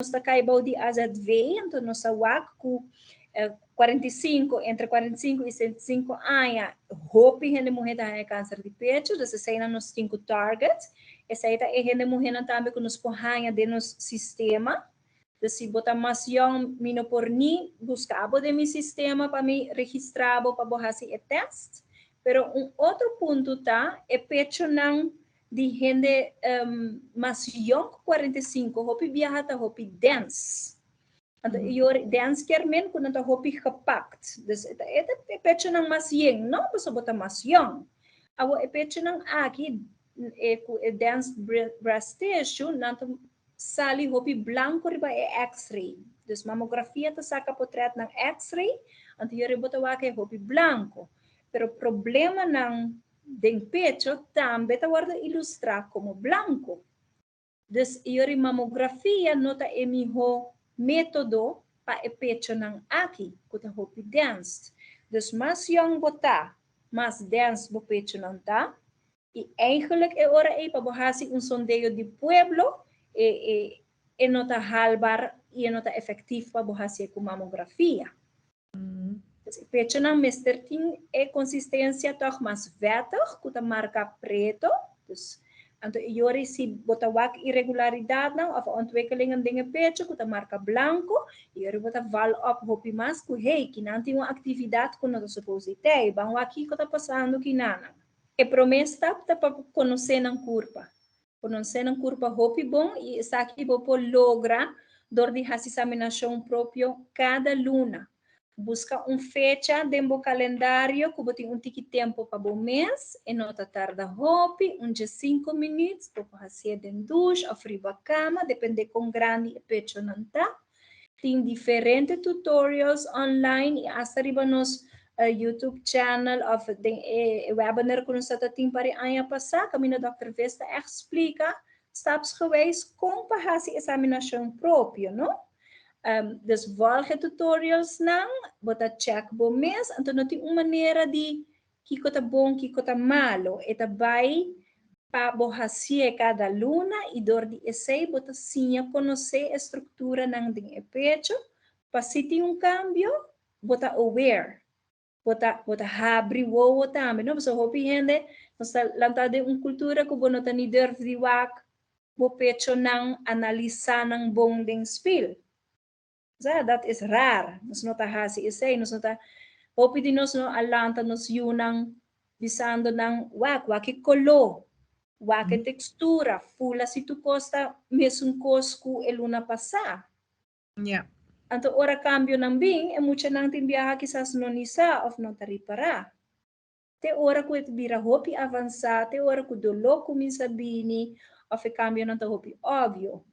Nos ta kai bou di AZV, anto nos a wak ku 45, entre 45 i 65 aña, hopi hende muhé ta haña kanser di pechu, dus eseinan nos tin ku target. Esei ta e hende muhénan tambe ku nos por haña den nos sistema. Dus si bo ta mas yòn, mi no por ni buska bo den mi sistema pa mi registrá bo pa bo hasi e tèst. Pero un otro punto ta e pechunan di hende mas yong ku 45 hopi biaha ta hopi dens. Anto e yori dens kier men ku nan ta hopi gepakt. Dus e ta e ta e pechonan mas yen, no? Pasobra bo ta mas yong. Awor e pechonan aki e ku e dense breast tissue nan ta sali hopi blanko riba e x-ray. Dus mamografia ta saka potretnan x-ray, anto yori bo ta wak e hopi blanko. Pero problemanan den pecho tambe ta wordo ilustra como blanco. Dus yori mamografia no ta e miho metodo pa e pechonan aki cu ta hopi denst. Dus mas yong bo ta, mas denst bo pechonan ta. Y eigenlijk e ora ey pa bo haci un sondeo di pueblo e e e no ta haalbaar y e no ta efectief pa bo haci'e cu mamografia. Dus e pechonan mester tin e consistencia toch mas vettig, cu ta marca preto. Dus, anto e yori si bo ta wak irregularidadnan of ontwikkelingen den e pecho cu ta marca blanco, e yori bo ta val op hopi mas cu hey, kinan tin un actividad cu no ta suppose di tey, ban wak kico ta pasando kinanan. E prome stap ta pa conoce nan curpa. Conoce nan curpa hopi bon y esaki bo por logra dor di haci examinacion propio cada luna. Busca un fecha den bo calendario cu bo tin un tiki tempo pa bo mes, e no ta tarda hopi, un 15 minuut, bo por hacié den douche of riba cama, depende con grandi e pechonan ta. Tin diferente tutorials online y hasta riba nos YouTube channel of den e webinar cu nos ta tin pari aña pasa, caminda Dr. Vesta echt splica stapsgewijs con pa haci examinacion propio, no? Dus volg e tutorials nan, bo ta check bo mes, anto no tin un manera di kiko ta bon, kiko ta malo. E ta bai pa bo hacié cada luna y door di esey bo ta siña conoce e structuranan den e pecho, pa si tin un cambio, bo ta aware. Bo ta habri wowo tambe, no? Pasobra hopi hende nos ta lanta den un cultura cu bo no ta ni durf di wak bo pechonan, analisa nan bon den spiel. Sa, dat is raar. Nos no ta hasi esey, nos no ta hopi di nos no a lanta nos yunan bisando nan wak, wak e color, wak e textura, fula si tur cos ta mesun cos cu e luna pasa. Anto ora cambionan bin, e muchanan tin biaha kisas no ni sa of no ta ripara. Te ora cu e ta bira hopi avansa, te ora cu dolor cuminsa bini, of e cambionan ta hopi obvio.